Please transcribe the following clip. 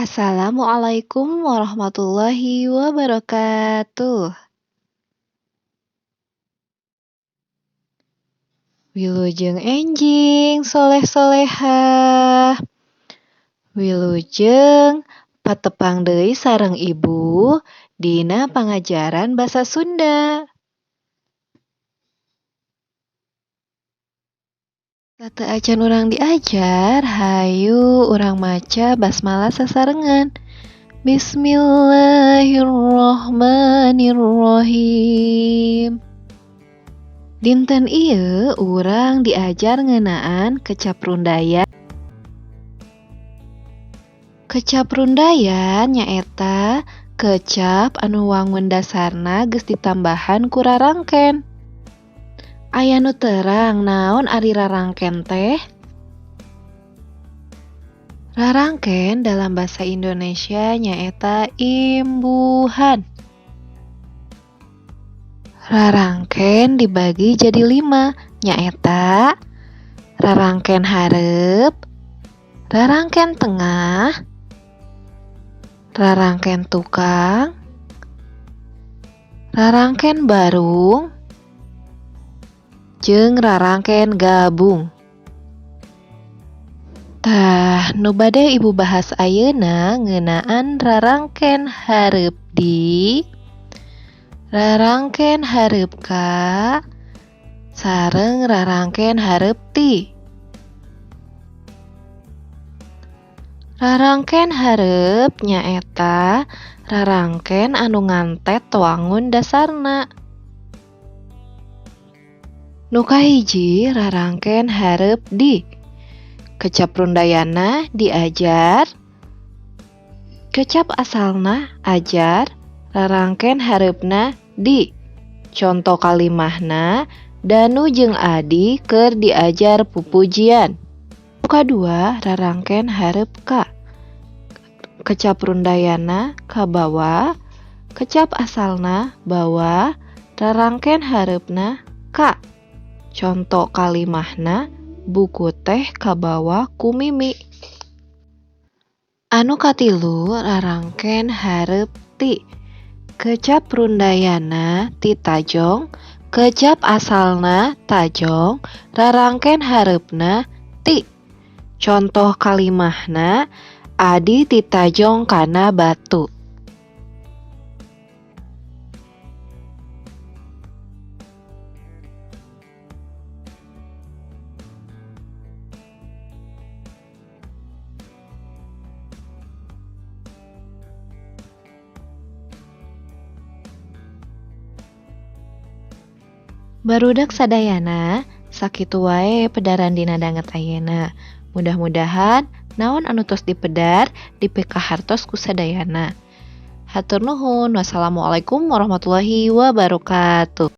Assalamualaikum warahmatullahi wabarakatuh. Wilujeng enjing soleh-solehah. Wilujeng patepang deui sareng Ibu dina pangajaran basa Sunda. Sateuacan urang diajar, hayu urang maca basmalah sasarengan. Bismillahirrohmanirrohim. Dinten ieu urang diajar ngeunaan kecap rundayan. Kecap rundayan nyaeta kecap anu wangun dasarna geus ditambahan ku rarangken. Aya nu terang naon ari rarangken teh? Rarangken dalam basa Indonesia nyaeta imbuhan. Rarangken dibagi jadi 5, nyaeta rarangken hareup, rarangken tengah, rarangken tukang, rarangken barung, jeung rarangken gabung. Tah, nu bade Ibu bahas ayeuna ngeunaan rarangken hareup di, rarangken hareup ka, sareng rarangken hareup ti. Rarangken hareup nyaeta rarangken anu ngantet wangun dasarna. Nu kahiji rarangken hareup di. Kecap rundayana diajar, kecap asalna ajar, rarangken hareupna di. Conto kalimahna Danu jeung Adi keur diajar pupujian. Nu kadua rarangken hareup ka. Kecap rundayana kabawa, kecap asalna bawa, rarangken hareupna ka. Conto kalimahna buku teh kabawa ku Mimi. Anu katilu rarangken hareup ti. Kecap rundayana ti tajong, kecap asalna tajong, rarangken hareupna ti. Contoh kalimahna Adi ti tajong kana batu. Barudak sadayana, sakitu wae pedaran dina danget ayeuna. Mudah-mudahan naon anu tos dipedar dipikahartos ku sadayana. Hatur nuhun, wassalamualaikum warahmatullahi wabarakatuh.